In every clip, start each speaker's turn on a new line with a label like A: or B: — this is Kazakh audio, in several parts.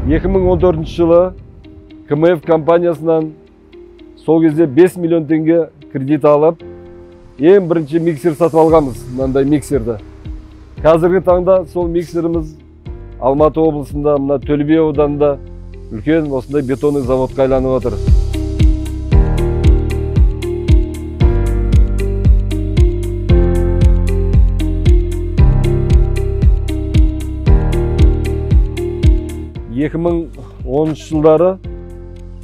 A: 2014 жылы КМФ компаниясынан сол кезде 5 миллион теңге кредит алып, ең бірінші миксер сатып алғанбыз, мынандай миксерді. Қазіргі таңда сол миксеріміз Алматы облысында, мына Төле би ауданында үлкен осындай бетонный заводқа айланып отыр. 2010 жылдары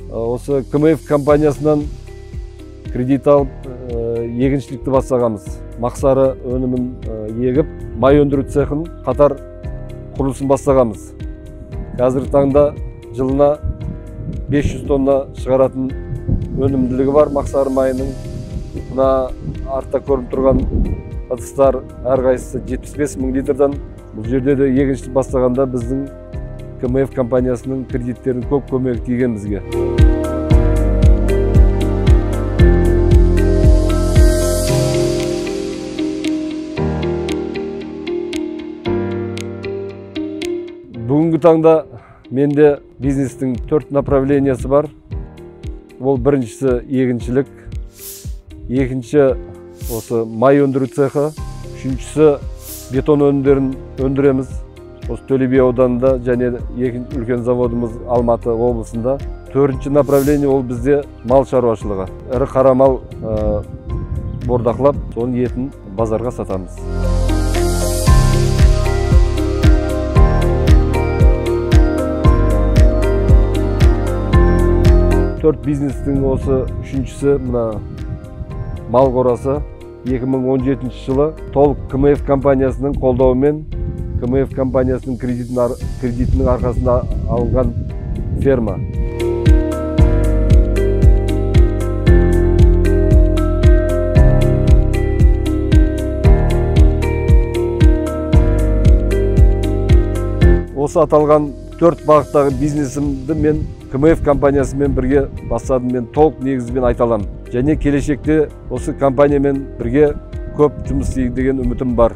A: осы КМФ компаниясынан кредит алып, егіншілікті бастағанбыз. Мақсары өнімін егіп, май өндіру цехын қатар құрылысын бастағанбыз. Қазіргі таңда жылына 500 тонна шығаратын өнімділігі бар мақсары майының. Мына артта көрініп тұрған ыдыстар әрқайсысы 75 мың литрдан. Бұл жерде де егіншілік бастағанда біздің КМФ компаниясының кредиттерінің көп көмегі тиген бізге. Бүгінгі таңда менде бизнестің 4 направлениясы бар. Ол біріншісі егіншілік, екінші осы май өндіру цехы, үшіншісі бетон өнімдерін өндіреміз. Осы Төле би ауданында және екінші үлкен заводымыз Алматы облысында. Төртінші направление ол бізде мал шаруашылығы. Ірі қара мал бордақылап, соның етін базарға сатамыз. Төрт бизнестің осы үшіншісі мына мал қорасы. 2017 жылы толық КМФ компаниясының қолдауымен, КМФ компаниясының кредитінің арқасында алынған ферма. Осы аталған 4 бағыттағы бизнесімді мен КМФ компаниясымен бірге бастадым, мен толық негізбен айта аламын. Және келешекте осы компаниямен бірге көп жұмыс істейді деген үмітім бар.